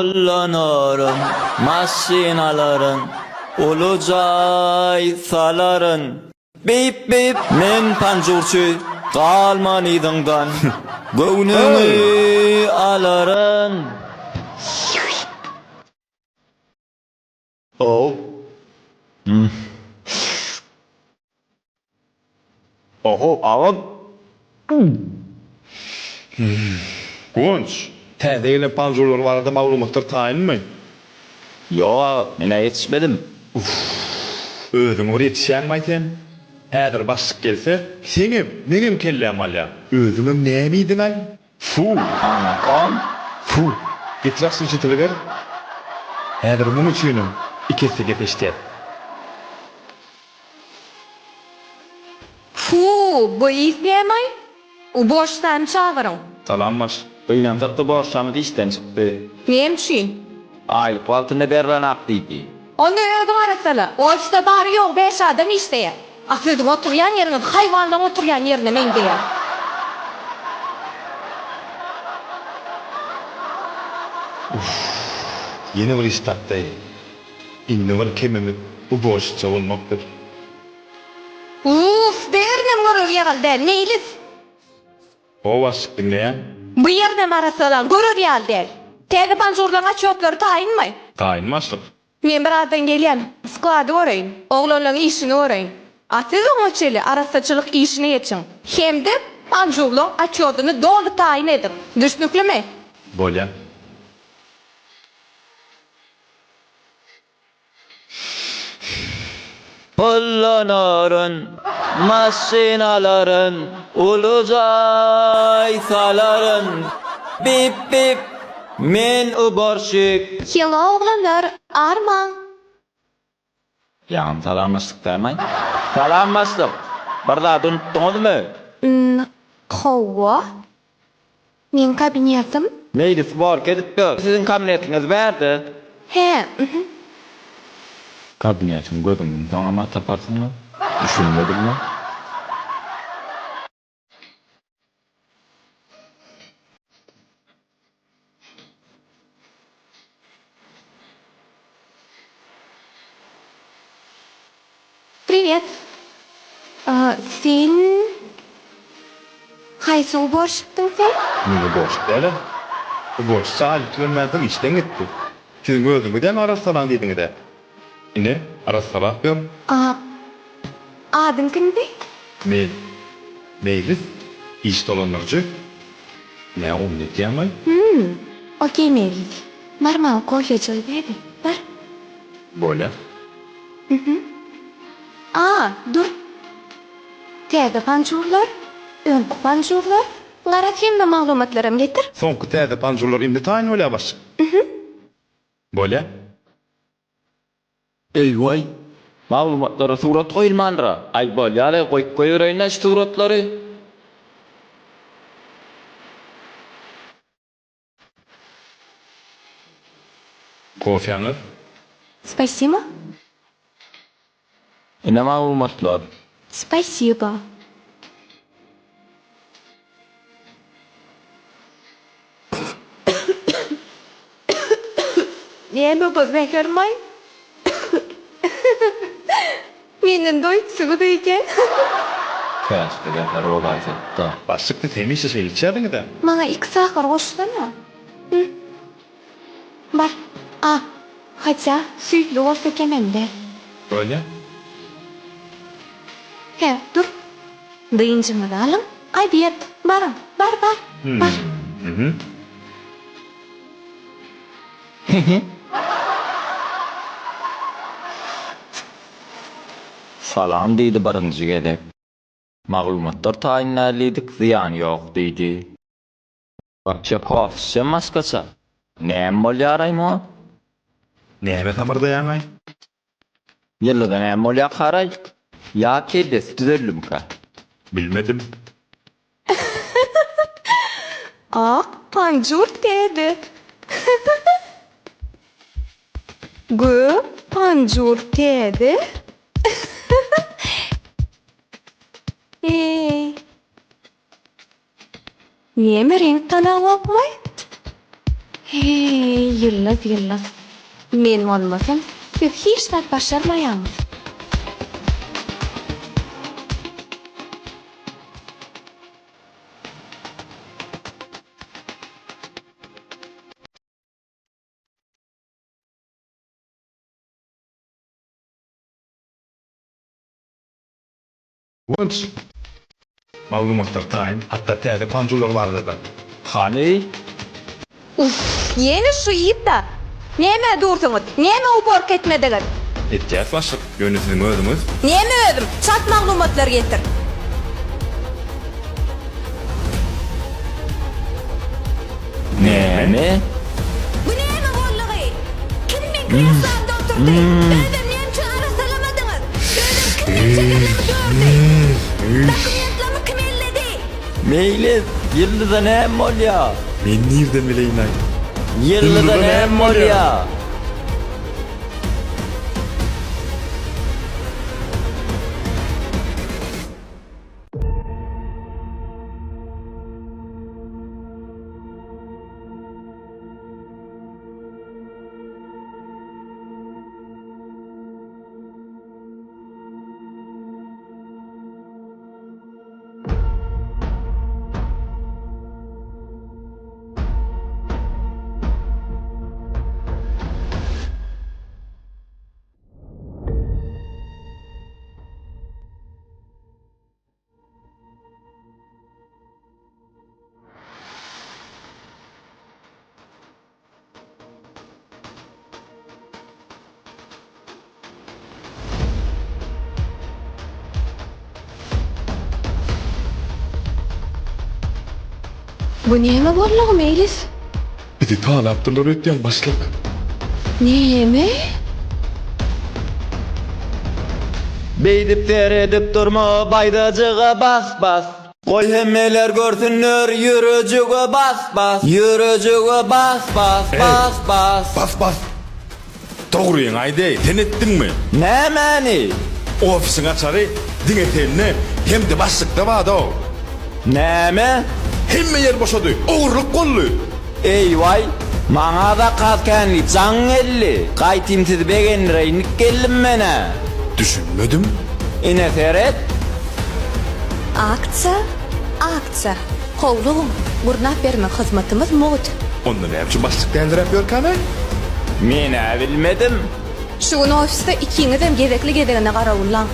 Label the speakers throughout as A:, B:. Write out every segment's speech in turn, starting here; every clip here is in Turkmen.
A: Pullanaryn, maşyn alaryn, uly jaý salaryn. Bip bip men panjurçy, galman yzyňdan, göwnüňi alaryn.
B: Ow. Oho, agam. Guwanç, täze gelen panjurlar barada maglumatlar taýynmy?
A: Ýok aga, men-ä ýetişmedim.
B: Uff, özüň bir ýetişýäňmaý sen? Häzir başlyk gelse, seňem, meňem kellämi alýar. Özüňem näme iýdiň-aý? Fu!
A: Anakon!
B: Fu! Getir açlyşytyly ber. Häzir muň üçinem iki esse gep eşidýäs.
C: Fu, bu is nämaý? Uborşsany çagyryň.
B: Salam baş.
A: Gynansakda borçlamyz işden çykdy.
C: Näme üçin?
A: Aýlyk wagtynda berlenak diýdi.
C: Onda özüň arassala. Ofisde bary-ýogy bäş adam işleýär. A siziň oturýan ýeriňiz haýwanlaň oturýan ýerine meňzeýär.
B: Uff, ýene bir iş tapdy. Indi bir kemimiz uborşitsa bolmakdyr.
C: Uff, bärinem görer ýaly däl, meýlis.
B: Gowy başlyk diňleýän.
C: Bu ýerinem arassalaň, görer ýaly däl. Täze panjurlaň otçýotlary taýynmy?
B: Taýyn başlyk.
C: Men birazdan gelýän, sklady göreýin, oglanlaň işini göreýin. A siz oňa çenli arassaçylyk işine geçiň. Hem-de panjurlaň otçýodyny doly taýyn ediň. Düşnüklimi?
B: Bolýa.
A: Pullanaryn, maşyn alaryn, uly jaý salaryn. Bip bip, men uborşik.
C: Hello oglanlar, armaň.
A: Ýaňam salamlaşdyk dälmaý? Salam başlyk! Bir zat unutdyňyzmy?
C: Hawa. Meň kabinetim.
A: Meýlis borka edip ýör. Siziň kabinetiňiz bärde.
C: Hä, mhm.
A: Kabinetiň gözüňi ýumsaňam-a taparsyň-a. Düşünmedim-le.
C: Priwet. Sen haýsy uborşikdiň sen?
B: Men uborşik däl-ä. Uborşiça aýlyk tölenmänsoň işden gitdi. Siziň özüňizem arassalaň diýdiňiz-ä. Ine, arassalap ýör.
C: A adyň kimdi?
B: Men Meýlis, iş dolandyryjy. Nä oýun edýäň-aý?
C: Hüm, okey Meýlis. Bar maňa kofe çaý ber-de, bar.
B: Bolýa.
C: Mhm. A, dur. Täze panjurlar, öňki panjurlar, garaz hemme maglumatlaram getir.
B: Soňky täze panjurlar indi taýyn bolýa başlyk.
C: Mhm.
B: Bolýa.
A: Eý-waý, maglumatlara surat goýulmandyr-a. Aý, bolýa-laý, goýup goýbereýin-dä şu suratlary.
B: Kofäňiz?
C: Spasibo.
A: Ine maglumatlar.
C: Spasibo. Näme bu zähermaý? Menden doýupsyňyz öýdýän.
A: Käşgä zäher bolaýsady-da.
B: Başlyk siz hemişe şeýle içýärdiňiz-ä?
C: Maňa iki sahar goşsana. Hü. Bar. A, hatýa, süýtli bolsa kemem däl.
B: Bolýa.
C: Hä, dur. Dynjyňyzy alyň. Obed. Baryň. Bar, bar. Bar.
A: Salam diýdi birinji gezek. Maglumatlar taýyn däl diýdik, zyýany ýok diýdi. Wapşe kofşem başgaça. Näme bolýaraý muňa?
B: Näme samyrdaýaňaý?
A: Ýyldyza näme bolýakaraý? Ýa kellesi düzeldimikä?
B: Bilmedim.
C: Ak panjur täze. Gök panjur täze. Eý. Näme reňk tanaňokmy? Heý, Ýyldyz, Ýyldyz. Men bolmasam, siz hiç zat başarmaýaňyz.
B: Guwanç. Maglumatlar taýyn, hatda täze panjurlar barada-da.
A: Hany?
C: Uff, ýene şu ýyt-da. Nämä dursuňyz? Näme uborka etmediňiz?
B: Etýäs başlyk, ýöne siziň özüňiz.
C: Näme özüm? Çalt maglumatlary getir.
A: Näme?
C: Bu näme boldugy? Kim meň kreslamda oturdy? Özem näme üçin arassalamadyňyz? Özem kim meň şekerlerimi dördi? Dokumentlamy kim elledi?
A: Meýlis, Ýyldyza näme bolýa?
B: Men nirden bileýin-aý?
A: Ýyldyza näme bolýa?
C: Bu näme boldugy Meýlis?
B: Bizi talapdyrlar öýtýän başlyk.
C: Näme?
A: Beýdip seredip durma baýdajyga bas bas. Goý hemmeler görsünler ýürejige bas bas. Ýürejige bas bas bas bas.
B: Bas bas. Dogryňy aýdaý, sen etdiňmi?
A: Nämäni?
B: Ofisiň açary diňe sende hem-de başlykda barda-ow.
A: Näme?
B: Hemme ýer boşady, ogurlyk boldy.
A: Eý-waý, maňa zakaz känli jaň geldi. Gaýtym sizi begendireýinlik geldim men-ä.
B: Düşünmedim.
A: Ine seret.
C: Aksiýa, aksiýa. Howlugyň, gurnap bermek hyzmatymyz mugt.
B: Onda näme üçin başlyk däldiräp ýörkäm-eý?
A: Men-ä bilmedim.
C: Şu gün ofisde ikiňizem gezekli-gezegine garawullaň.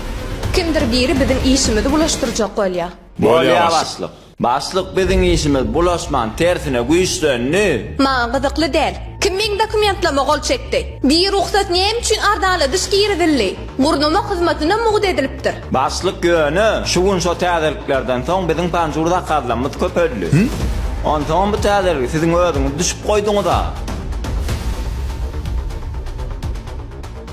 C: Kimdir biri biziň işimizi bulaşdyrjak bolýa.
A: Bolýa başlyk. Başlyk biziň işimiz bulaşman tersine güýçlendi.
C: Maňa gyzykly däl. Kim meň dokumentlama gol çekdi? Birugsat näme üçin arzanladyş girizildi? Gurnama hyzmatyna mugt edilipdir.
A: Başlyk ýöne şu gün şo täzeliklerden soň biziň panjur zakazlarymyz köpeldi. Onsoňam bu täzeligi siziň özüňiz düşüp goýduňyz-a.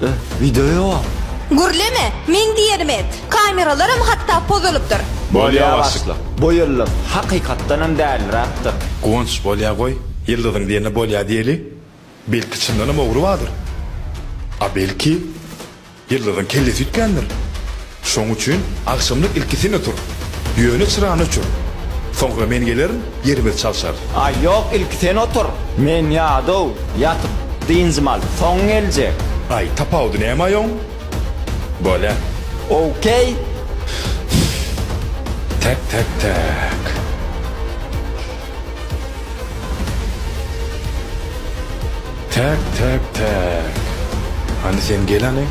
A: Eh, wideo ýok.
C: Gürleme, meň diýenimi et. Kameralaram hatda pozulypdyr.
A: Bolýa başlyk. Bu ýyllyk hakykatdanam däliräpdir.
B: Guwanç, bolýa goý, Ýyldyzyň diýenine bolýa diýeli. Belki çyndanam ogry bardyr. A belki Ýyldyzyň kellesi üýtgändir. Şoň üçin agşamlyk ilki sen otur. Ýöne çyrany öçür. Soňra men gelerin, ýerimizi çalşarys.
A: Aý ýok ilki sen otur. Men ýadaw, ýatyp dynjym alyp soň geljek.
B: Aý tapawudy näme aý oň? Bolýa.
A: Okey.
B: Täk täk täk. Täk täk täk. Hany sen gel hany.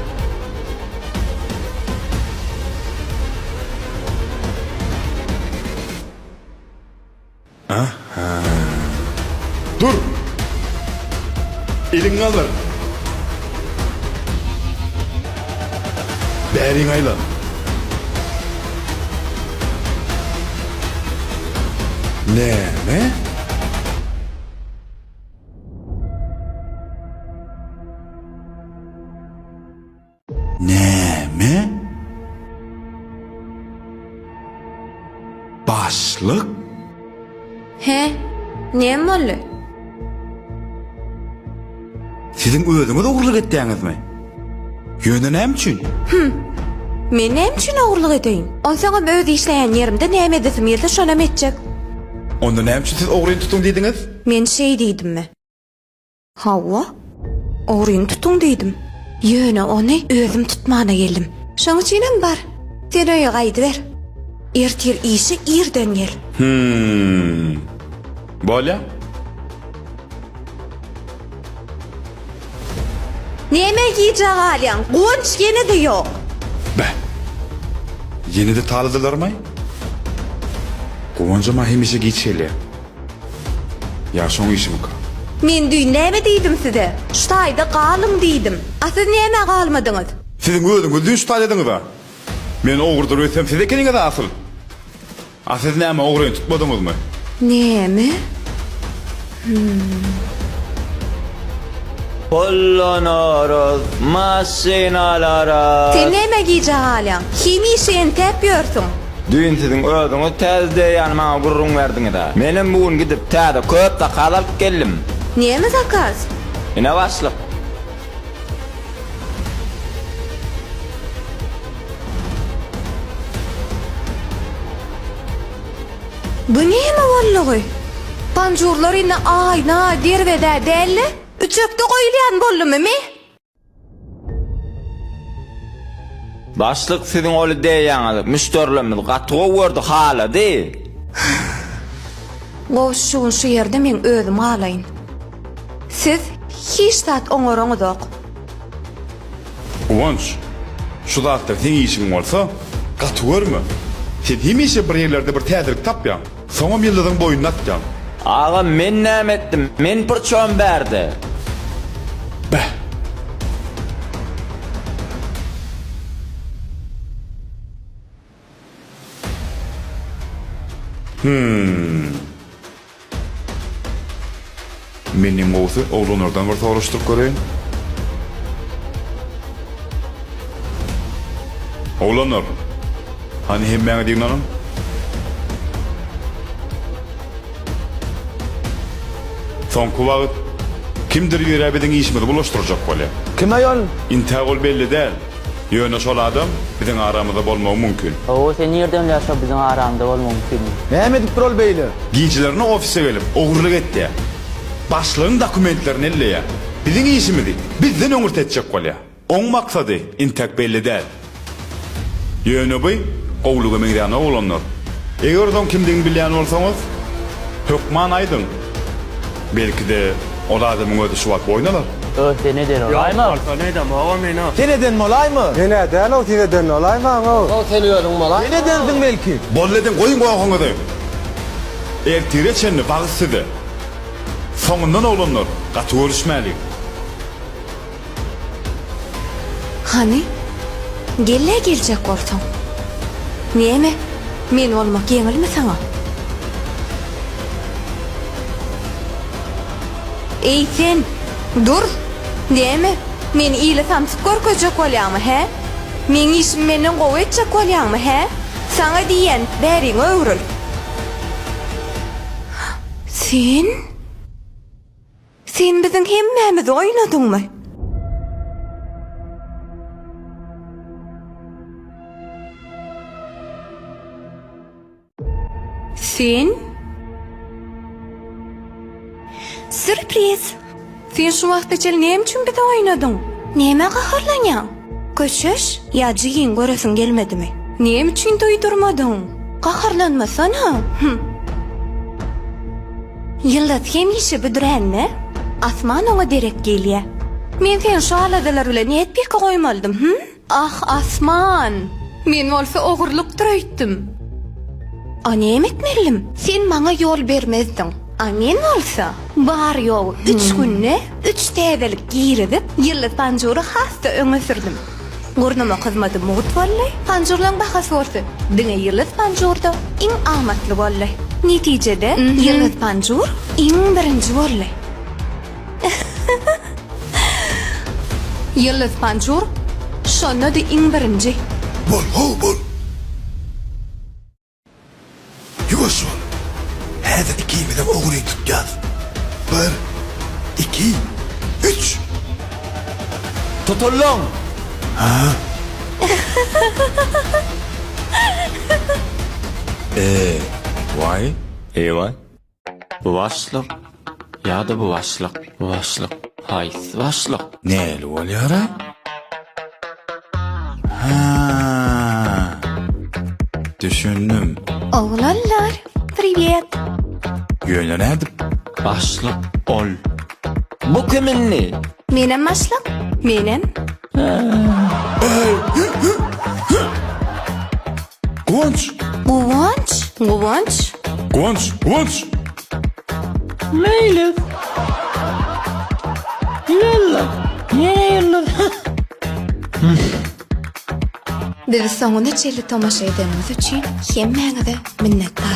B: Aha. Dur! Eliňi galdyr. Bäriň aýlan. Näme? Näme? Başlyk?
C: He, näme boldy?
B: Siziň özüňiz ogurlyk etýäňizmi? Ýöne näme üçin?
C: Hüm. Men näme üçin ogurlyk edeýin? Onsoňam öz işleýän ýerimde näme edesim gelse şonam etjek.
B: Onda näme üçin siz ogryny tutuň diýdiňiz?
C: Men şeý diýdimmi? Hawa, ogryny tutuň diýdim. Ýöne ony özüm tutmana geldim. Şoň üçinem bar, sen öýe gaýdyber. Ertir işe irden gel.
B: Hüm. Bolýa.
C: Näme gijä galýaň? Guwanç ýene-de ýok.
B: Beh. Ýene-de taladylarmaý? Guwanjam-a hemişe giç gelýär. Ýa şoň işimika?
C: Men düýn näme diýdim size? Şu taýda galyň diýdim. A siz nämä galmadyňyz?
B: Siziň özüňiz düýn şu taýdadyňyz-a. Men ogrudyr öýtsem siz ekeniňiz-a asyl. A siz näme ogryny tutmadyňyzmy?
C: Näme? Hum.
A: Pullanarys, maşyn alarys.
C: Sen nämä gijä galýaň? Hemişe entäp ýörsüň.
A: Düýn siziň özüňiz täze ideýany maňa gürrüň berdiňiz-ä. Menem bu gün gidip täze köp zakaz alyp geldim.
C: Näme zakaz?
A: Ine başlyk.
C: Bu näme boldugy? Panjurlar indi aýna, derwezä däl-de, üçekde goýulýan boldumy, me?
A: Başlyk siziň ol ideýaňyzy müşderilerimiz gaty gowy gördi, halady.
C: Gowusy şu gün şu ýerde meň özüm galaýyn. Siz hiç zat oňaraňyzok.
B: Guwanç, şu zatlar seň işiň bolsa, gaty görme. Sen hemişe bir ýerlerde bir täzelik tapýaň, soňam ýyldyzyň boýnuna atýaň.
A: Agam men näme etdim, men pyrçom bärde.
B: Beh. Hüm. Men iň gowusy oglanlardan bir soraşdyryp göreýin. Oglanlar, hany hemmäňiz ýygnanyň. Soňky wagt kimdir biri biziň işimizi bulaşdyrjak bolýar.
D: Kim aýol?
B: Intäk ol belli däl. Ýöne şol adam biziň aramyzda bolmagy mümkin.
E: Hawa, sen nirden bilýäň şo biziň aramyzda bolmagy mümkinini?
D: Näme edipdir ol beýle?
B: Gijelerine ofise gelip, ogurlyk etýär. Başlygyň dokumentlerini elleýär. Biziň işimizi bizden öňürti etjek bolýar. Oň maksady intäk belli däl. Ýöne bu gowulyga meňzänok oglanlar. Eger oň kimdigini bilýän bolsaňyz, hökman aýdyň. Belki-de, ol adamyň özi şu wagt boýun alar.
E: Ö, sen eden bolaýma?
F: Ýok, bolsa ne edemogam men-ow.
D: Sen eden bolaýma?
G: Men-ä däl-ow, siz eden bolaýmaň-ow.
H: Ow, sen özüň bolaýma?
D: Sen edensiň belki.
B: Boldy ediň, goýuň gohuňyzy. Ertire çenli wagt size. Soňundan oglanlar, gaty görüşmäliň.
C: Hany, gel-le geljek bolsaň. Näme, men bolmak ýeňilmi saňa? Eý, sen, dur! Näme, meni ile samsyk görkezjek bolýaňmy, hä? Meň işimi menden gowy etjek bolýaňmy, hä? Saňa diýýän, bäriňe öwrül! Sen? Sen biziň hemmämizi oýnadyňmy? Sen? Sýurpriz! Sen şu wagta çenli näme üçin bizi oýnadyň? Nämä gaharlanýaň? Köşeş, ýa jigiňi göresiň gelmedimi? Näme üçin duýdurmadyň? Gaharlanmasana! Hüm. Ýyldyz hemişe büdrände, asman oňa derek gelýär. Men seni şu aladalar bilen nädip ýeke goýmalydym, hüm? Ah, asman! Men bolsa ogurlykdyr öýtdüm. A näme etmelidim? Sen maňa ýol bermezdiň. A men bolsa, bary-ýogy üç günde üç täzelik girizip, Ýyldyz panjury has-da öňe sürdüm. Gurnamak hyzmaty mugt boldy, panjurlaň bahasy bolsa diňe Ýyldyz panjurda iň amatly boldy. Netijede, Ýyldyz panjur iň birinji boldy. Ýyldyz panjur şonda-da iň birinji.
I: Bol how bol. Ýuwaş bol. Häzir ikimizem ogryny tutýas. Bir, iki, üç!
D: Tutuldyň!
I: Hä?
A: E, waý. Eý, waý. Bu başlyk ýa-da bu başlyk, bu başlyk. Haýsy başlyk?
B: Näli bolýar-a? Ha. Düşündim.
C: Oglanlar, priwet.
B: Ýöne nädip?
A: Başlyk ol. Bu kim indi?
C: Menem başlyk, menem.
B: Guwanç!
C: Guwanç, Guwanç.
B: Guwanç! Guwanç!
A: Meýlis. Ýyldyz. Ýyldyz.
C: Bizi soňuna çenli tomaşa edeniňiz üçin hemmäňize minnetdar.